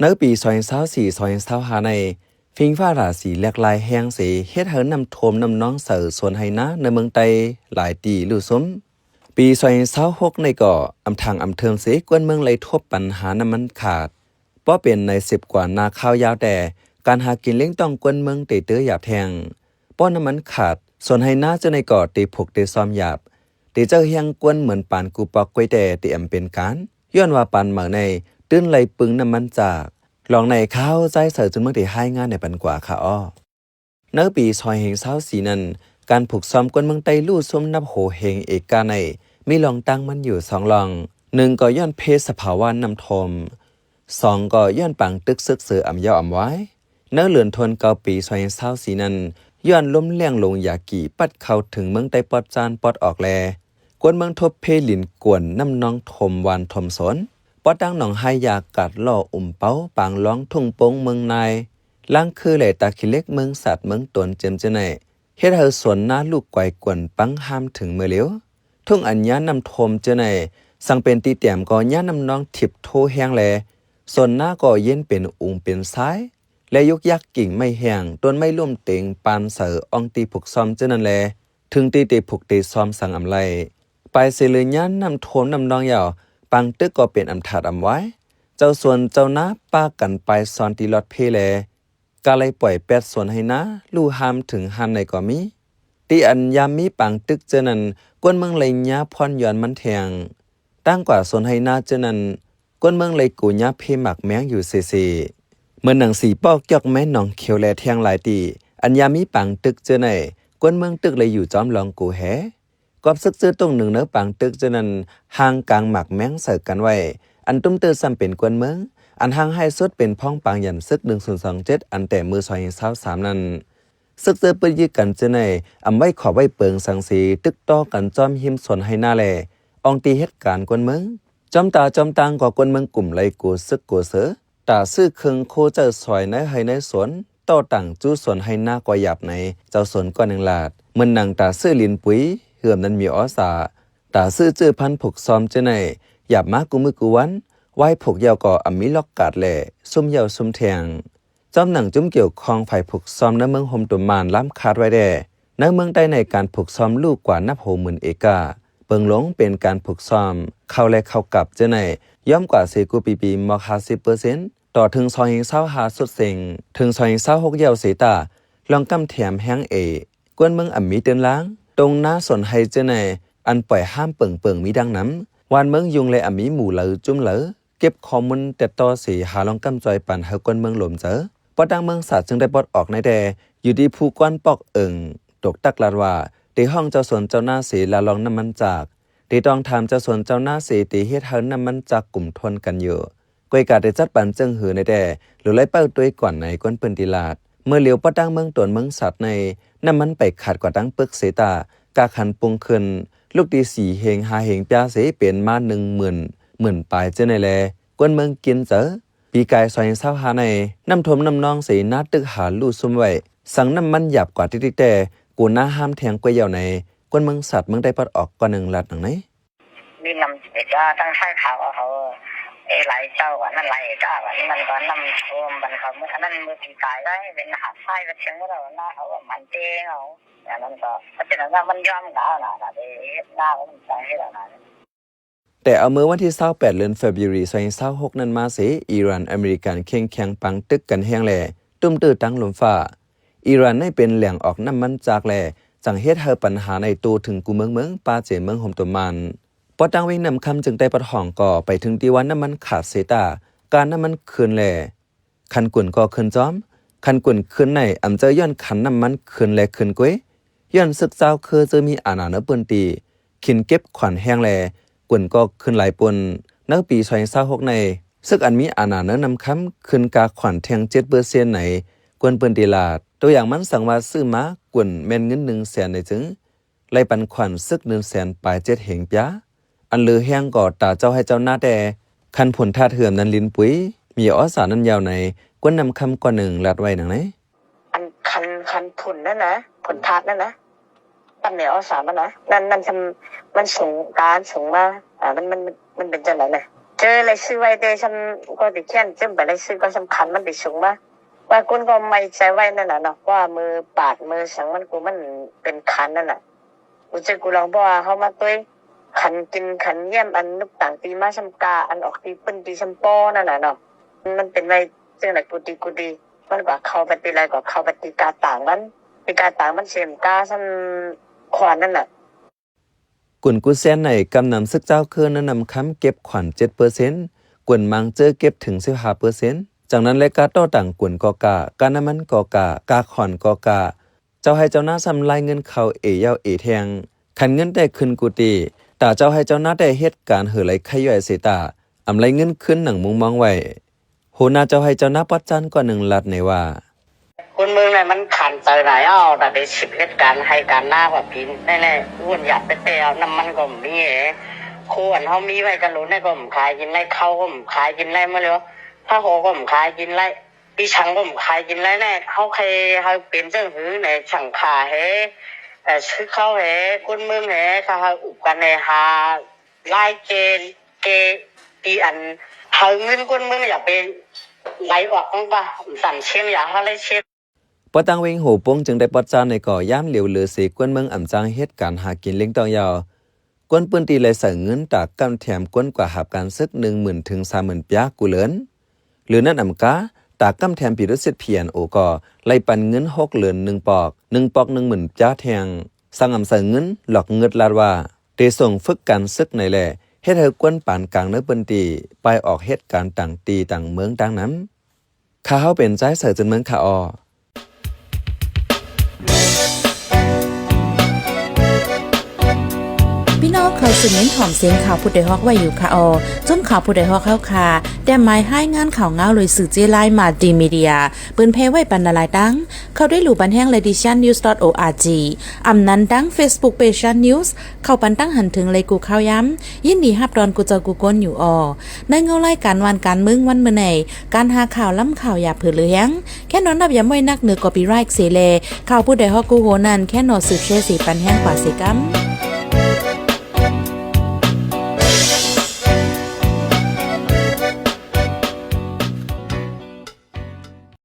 ໃນປີສອງພັນຊາວສີ່ ສອງພັນຊາວຫ້າໃນ ຝິງຟ້າລາສີແຫຼກຫຼາຍແຮງເສ ເຮັດໃຫ້ນ້ຳຖ້ວມນ້ຳນອງໃສ່ສວນໄຮ່ນາໃນເມືອງໃຕ້ຫຼາຍທີ່ລຸຊຸມ. ປີສອງພັນຊາວຫົກໃນກໍອຳທາງອຳເທີມເສ ກວນເມືອງໄດ້ພົບບັນຫານ້ຳມັນຂາດ. ບໍ່ເປັນໃນສິບກວ່ານາຄາວຍາວແຕ່ ການຫາກິນລ້ຽງຕ້ອງກວນເມືອງເຕເຕີຍາບແທງ. ເພາະນ້ຳມັນຂາດ, ສວນໄຮ່ນາເຈົ້າໃນກໍເຕຜຸກເຕຊອມຍາບ, ເຕເຈົ້າແຮງກວນເໝືອນປານກູປອກກ້ວຍແຕ່ເຕອຳເປັນການ. ຍ້ອນວ່າປານເໝີໃນຕື່ນໄຫຼປຶງນ້ຳມັນຈາກ. ລອງໃນຂ່າວໃຈໃສ່ຈົນເມືອງໄດ້ຮາຍງານໃນປັນກວ່າຄ່າອໍ. ໃນປີສອງພັນຊາວສີ່ນັ້ນ, ການຜຸກຊອມກວນເມືອງໃຕ້ລຸຊຸມນັບໂຫແຮງເອກາໃນ ມີລອງຕັ້ງມັນຢູ່ສອງລອງ. ໜຶ່ງກໍຍ້ອນເພສະພາວະນ້ຳຖ້ວມ, ສອງກໍຍ້ອນປາງຕຶກເສິກເສີອຳຍາວອຳວາຍ. ໃນເດືອນທວນເກົ້າປີສອງພັນຊາວສີ່ນັ້ນ, ຍ້ອນລົມແລ້ງລົງຢາກີພັດເຂົ້າເຖິງເມືອງໃຕ້ປອດຈານປອດອອກແລ ກວນເມືອງທົບເພລິນກວນນ້ຳນອງຖ້ວມວານຖ້ວມສວນ, ປອດຕັ້ງໜອງໄຮຢາກາດຫຼໍ່ອຸມເປົາ ປາງລອງ ທົ່ງໂປ່ງເມືອງນາຍ, ລ້າງຄືແລ ຕາຂີ້ເຫຼັກເມືອງສັດເມືອງຕົນເຈີມເຈີໃນ ເຮັດໃຫ້ສວນນາລູກກວາຍກວນປັງຫ້າມເຖິງເມື່ອເລວ. ທົ່ງອັນຍານ້ຳຖ້ວມເຈີໃນ ສັງເປັນທີ່ແຕ້ມກໍຍານ້ຳນອງທິບໂທແຮງແລ ສວນນາກໍເຢັນເປັນອຸງເປັນຊາຍ ແລຍຸກຍັກກິ່ງໄມ້ແຫ້ງ ຕົ້ນໄມ້ລົ້ມເຕັງປານເສີອ່ອງທີ່ຜຸກຊອມເຈີນັ້ນແລ ເຖິງທີ່ເຕຜຸກເຕຊອມສັງອຳໄລ. ປາຍເສເລີຍານນ້ຳຖ້ວມນ້ຳນອງຍາວ, ປາງຕຶກກໍເປັນອຳທາດອຳວາຍ. ເຈົ້າສວນເຈົ້ານາປາກັນປາຍຊອນທີ່ລອດເພແລ ກະໄລປ່ອຍແປດສວນໄຮ່ນາ ລູຫ້າມເຖິງຮ້ານໃນກໍມີ. ທີ່ອັນຍາມມີປາງຕຶກເຈີນັ້ນ, ກວນເມືອງໄລຍາຜ່ອນຢ່ອນມັນແທງ. ຕ່າງກວ່າສວນໄຮ່ນາເຈີນັ້ນ, ກວນເມືອງໄລກູຍາເພໝາກແມງຢູ່ເສໆ. ເໝືອນໜັງສີປອກຈອກແມ່ນໜອງຂຽວແລແທງຫຼາຍທີ່, ອັນຍາມມີປາງຕຶກເຈີໃນ, ກວນເມືອງຕຶກໄລຢູ່ຈອມລອງກູແຮ. ກອບເສິກເຈີຕົງໜຶ່ງໃນປາງຕຶກເຈີນັ້ນ ຮ່າງກາງໝາກແມງໃສ່ກັນໄວ້, ອັນຕຸ້ມເຕີຊ້ຳເປັນກວນເມືອງ, ອັນຮ່າງຮ້າຍສຸດເປັນພ້ອງປາງຢັນເສິກໜຶ່ງສູນສອງເຈັດ ອັນແຕ່ມື້ສອງພັນຊາວສາມນັ້ນ. ເສິກເຈີປືນຍິງກັນເຈີໃນ ອຳໄວ້ຂອບໄວ້ເປິງສັງສີ ຕຶກຕໍ່ກັນຈອມຮິມສວນໄຮ່ນາແລ ອ່ອງທີ່ເຮັດການກວນເມືອງ. ຈອມຕາຈອມຕ່າງກໍກວນເມືອງກຸ່ມໄລໂກເສິກໂກເສີ. ຕາຊື້ເຄື່ອງໂຄເຈົ້າຊອຍໃນໄຮ່ໃນສວນ, ຕໍ່ຕ່າງຈູ້ສວນໄຮ່ນາກໍຫຍາບໃນ ເຈົ້າສວນກ້ອນໜຶ່ງລາດ. ເໝືອນໜັງຕາຊື້ລິນປຸຍ, ເຫື່ອມນັ້ນມີອໍສາ. ຕາຊື້ຈື່ພັນຜຸກຊອມເຈີໃນ ຫຍາບມາກູມື້ກູວັນ, ວາຍຜຸກຢາວກໍອຳມີລັອກກາດແລ ຊຸມຢາວຊຸມແທງ. ຈອມໜັງຈຸ້ມກ່ຽວຂ້ອງຝ່າຍຜຸກຊອມໃນເມືອງໂຮມຕຸມມານລຳຄາດໄວ້ແດ່ ໃນເມືອງໃຕ້ໃນການຜຸກຊອມລູກກວ່ານັບຫົກໝື່ນເອກາ ເບິ່ງລົງເປັນການຜຸກຊອມເຂົ້າແລເຂົ້າກັບເຈີໃນ ຍ່ອມກວ່າເສກູປີປີມອກຫ້າສິບເປີເຊັນ ຕໍ່ເຖິງສອງເຮງຊາວຫ້າສຸດເສັງ ເຖິງສອງເຮງຊາວຫົກຢາວເສຕາ ລອງກຳແຖມແຮງເອ ກວນເມືອງອຳມີເຕີນລາງ ຕົງນາສວນໄຮ່ເຈີໃນ ອັນປ່ອຍຫ້າມເປິງເປິງມີດັ່ງນຳ ວານເມືອງຍຸງແລອຳມີໝູເລີຈຸ້ມເລີ ເກັບຂໍ້ມູນແຕ່ຕໍ່ເສຫາລອງກຳຈ່ອຍປັນໃຫ້ກວນເມືອງລົມເຈີ. ປອດຕັ້ງເມືອງສາດເຊິ່ງໄດ້ປອດອອກໃນແຕ່ ຢູ່ທີ່ຜູ້ກວນປອກເອີງ ຕົກຕັກລາດວ່າ ເຕຮ້ອງເຈົ້າສວນເຈົ້ານາເສລາລອງນ້ຳມັນຈາກ ເຕຕ້ອງຖາມເຈົ້າສວນເຈົ້ານາເສ ເຕເຮັດໃຫ້ນ້ຳມັນຈາກກຸມທວນກັນຢູ່. ກ້ອຍກາເຕຈັດປັນເຈີງຫືອໃນແຕ່ ຫຼືໄລ່ເປົ້າຕົວກ່ອນໃນກວນເພິ່ນຕິລາດ. ເມື່ອຫຼຽວປອດຕັ້ງເມືອງຕົນເມືອງສັດໃນ ນ້ຳມັນໄປຂາດກວ່າຕັ້ງປຶກເສຕາ ກາຂັນປຸງຂຶ້ນ ລູກທີ່ສີ່ເຮງຫ້າເຮງປຽເສເປັນມາໜຶ່ງໝື່ນ ໝື່ນປາຍເຈີໃນແລ ກວນເມືອງກິນເຈີ. ປີກາຍສອງເຮງຊາວຫ້າໃນ ນ້ຳຖ້ວມນ້ຳນອງເສນາຕຶກຫາລູ້ຊຸມໄວ້ ສັງນ້ຳມັນຫຍາບກວ່າຕິກໆແຕ່ ກູນາຫ້າມແທງກ້ວຍຢາວໃນ ກວນເມືອງສັດເມືອງໃຕ້ປອດອອກກ້ອນໜຶ່ງລາດໜັງໃນ. ມີນ້ຳເອກາ ທາງຊາຍຂາວເຂົາ ເອ ຫຼາຍເຈົ້າ ອັນນັ້ນຫຼາຍເອກາ ອັນນັ້ນກໍນ້ຳຖ້ວມ ບັນເຂົາ ອັນນັ້ນມື້ປີກາຍໄດ້ ເປັນຫາດຊາຍກໍເຖິງໝົດແລ້ວ ນາເຂົາກໍໝັ້ນເຕງເອົາ ອັນນັ້ນກໍ ມັນເປັນອັນນັ້ນ ມັນຍອມການນະ ເຮັດນາມັນຕ້ອງເຮັດອັນນັ້ນ. ແຕ່ເອົາເມື່ອວັນທີຊາວແປດ ເດືອນເຟບຣູຣີ ສອງເຮງຊາວຫົກນັ້ນມາເສ ອີຣານ ອາເມລິກັນເຄັ່ງແຂງປາງຕຶກກັນແຮງແລ ຕຸ້ມຕື້ຕັ້ງລົມຟ້າ. ອີຣານໃນເປັນແຫຼ່ງອອກນ້ຳມັນຈາກແລ ຈັ່ງເຮັດໃຫ້ບັນຫາໃນໂຕເຖິງກູເມືອງເມືອງ ປາເຈ ເມືອງໂຮມຕຸມມານ. ປອດຕັ້ງເວັງນ້ຳຄຳເຊິ່ງໃຕ້ປອດຫ້ອງກໍໄປເຖິງທີ່ວ່ານ້ຳມັນຂາດເສຕາ ການ້ຳມັນຂຶ້ນແລ ຂັນກຸນກໍຂຶ້ນຈອມ. ຂັນກຸນຂຶ້ນໃນ ອຳເຈີຍ້ອນຂັນນ້ຳມັນຂຶ້ນແລຂຶ້ນກ້ວຍ ຍ້ອນຊຶກເຈົ້າຄືເຈີມີອານາໃນພື້ນທີ່ ຂິນເກັບຂວັນແຮງແລ ກຸນກໍຂຶ້ນຫຼາຍປຸນ. ໃນປີສອງເຮງຊາວຫົກໃນ ຊຶກອັນມີອານາໃນນ້ຳຄຳ ຂຶ້ນກາຂວັນແທງເຈັດເປີເຊັນໃນ ກວນພື້ນທີ່ລາດ. ຕົວຢ່າງມັນສັງວ່າຊື້ມາກຸນແມ່ນເງິນໜຶ່ງແສນໃນຈຶ່ງ ໄລ່ປັນຂວັນຊຶກໜຶ່ງແສນປາຍເຈັດເຮງປຽ ອັນເຫຼືອແຮງກໍຕາເຈົ້າໄຮ່ເຈົ້ານາແຕ່ ຂັນຜົນທາດເຫື່ອມນັ້ນລິນປຸຍ ມີອໍສານັ້ນຍາວໃນ ກວນນ້ຳຄຳກ້ອນໜຶ່ງລາດໄວ້ດັ່ງໃນ. ອັນຂັນ ຂັນຜົນນັ້ນນະ ຜົນທາດນັ້ນນະ ປັນໃນອໍສາມັນນະ ນັ້ນ ນັ້ນ ມັນສູງ ການສູງມາ ອາ ມັນ ມັນ ມັນເປັນຈັ່ງໃດນະ? ເຈີລາຍຊື່ໄວ້ເດ້ ຊ່ຳກໍຊິຂຽນເຈີໄປລາຍຊື່ກໍສຳຄັນ ມັນຊິສົ່ງມາ ວ່າຄົນກໍໄວ້ໃຈໄວ້ນັ້ນນະເນາະ ວ່າມືປາດມືສັງມັນກໍມັນເປັນຄັນນັ້ນນະ. ກູເຈີກູລອງ ເພາະວ່າເຮົາມາຕົວຍ ຄັນກິນຄັນຢ້ຽມ ອັນນຸບຕ່າງຕີມາຊ່ຳກາ ອັນອອກຕີປຶ້ນຕີຊ່ຳປໍນັ້ນນະເນາະ ມັນເປັນໄວ້ຈັ່ງໃດກູດີກູດີ ມັນກໍເຂົ້າໄປຕີໄລ ກໍເຂົ້າໄປຕີກາຕ່າງມັນ ຕີກາຕ່າງມັນເສມກາຊ່ຳຂວັນນັ້ນນະ. ກຸນກູແຊນໃນກຳນຳຊຶກເຈົ້າຄືນນຳຄຳເກັບຂວັນເຈັດເປີເຊັນ, ກຸນມັງເຈີເກັບເຖິງສິບຫ້າເປີເຊັນ. ຈັ່ງນັ້ນແລະ ກາຕໍ່ຕ່າງກຸນກໍກະ, ການ້ຳມັນກໍກະ, ກາຂວັນກໍກະ, ເຈົ້າໄຮ່ເຈົ້ານາຊ່ຳລາຍເງິນເຂົ້າເອຍາວເອແທ່ງ. ຄັນເງິນແຕ່ຂຶ້ນກູຕີ, ຕາເຈົ້າໄຮ່ເຈົ້ານາແຕ່ເຮັດການເຫີໄລໄຄຍ່ອຍເສຍຕາ, ອຳໄລເງິນຄືນໜັງມຸງມອງໄວ້. ຫົວໜ້າເຈົ້າໄຮ່ເຈົ້ານາປອດຈານກວ່າໜຶ່ງລັດໃນວ່າ ຄົນເມືອງໃນມັນຂັນເຕີນາຍ ເອົາແຕ່ໄປສິບເຮັດການໄຮ່ການນາກວ່າປີນແນ່ໆ ອ້ວນຢາກໄປແຕ່ເອົາ ນ້ຳມັນກໍບໍ່ມີເອ ໂຄອັນເຮົາມີໄວ້ກັນໂຫຼແນ່ກໍບໍ່ຂາຍກິນໄດ້ ເຂົ້າກໍບໍ່ຂາຍກິນໄດ້ໝົດແລ້ວ ຜ້າຫໍກໍບໍ່ຂາຍກິນໄດ້ ປີສັງກໍບໍ່ຂາຍກິນໄດ້ແນ່ ເຮົາໃຄ່ເຮົາເປັນຈັ່ງຫືໃນສັງຂາເຮ ເອີ ຊຶກເຂົາເຮ ຄົນເມືອງເຮ ຖ້າເຮົາອຸບກັນໃນຫາ ລາຍເກນເກ ທີ່ອັນ ເຮົາເງິນຄົນເມືອງຢ່າໄປໄຫຼອອກ ມັນວ່າສຳຊຽງຢ່າເຮົາໄດ້ຊຽງ. ປະຕາງເວັງໂຫປົງຈຶ່ງໄດ້ປອດຈານໃນກໍຍາມຫຼຽວເຫຼືອເສ ຄົນເມືອງອຳຈ້າງເຮັດການຫາກິນລ້ຽງຕ້ອງຍາວ. ຄົນພື້ນທີ່ໄດ້ໃຊ້ເງິນຕາກຳແຖມຄົນກວ່າຮັບການຊຶກໜຶ່ງໝື່ນເຖິງສາມໝື່ນປາຍກູເລີນ. ຫຼືນັ້ນອຳກາ ຕາກຳແຖມປີດຸສິດ ພີເອັນໂອ ກໍໄດ້ປັນເງິນຫົກເລີນໜຶ່ງປອກ, ໜຶ່ງປອກໜຶ່ງໝື່ນປາຍແທ່ງ. ສັງອຳໃຊ້ເງິນ ຫຼອກເງິດລັດວ່າ ເຕສົ່ງຝຶກການຊຶກໃນແລ ເຮັດໃຫ້ຄົນປານກາງໃນພື້ນທີ່ ໄປອອກເຮັດການຕ່າງທີ່ຕ່າງເມືອງຕ່າງນຳ. ຂ້າເຮົາເປັນຈາຍໃສເຈີນເມືອງຄາອໍ. ພີ່ນ້ອງເຂົ້າສູ່ເມັນຖອມສຽງຂ່າວຜູ້ໃດຮອກໄວ້ຢູ່ຄາອໍ. ຊຸມຂ່າວຜູ້ໃດຮອກເຮົາຄາ ແຕ້ມໝາຍຮາຍງານຂ່າວງາວໂດຍສື່ເຈ້ລາຍ Multimedia ເປີນແຜ່ໄວ້ປັນຫຼາຍໆຕັ້ງ. ເຂົ້າໄດ້ຫຼູ່ບັນແຮງ Ladyshannews.org ອຳນັ້ນດັ່ງ Facebook Page Shan News ເຂົ້າປັນຕັ້ງຫັນເຖິງໄລກູ່ຂ່າວຍາມ. ຍິນດີຮັບຕ້ອນກູເຈົ້າກູຄົນຢູ່ອໍ. ໃນເງົາລາຍການຫວ່ານການເມືອງວັນມື້ໃນ ການຫາຂ່າວລ້ຳຂ່າວຢ່າເຜີເຫຼືອແຮງ. ແຄ່ນອນນັບຢາມໄວ້ນັກເໜືອ copyright ເສແລ ຂ່າວຜູ້ໃດຮອກກູໂຮນັ້ນ ແຄ່ນອນສືບແຊເສປັນແຮງກວ່າເສກຳ.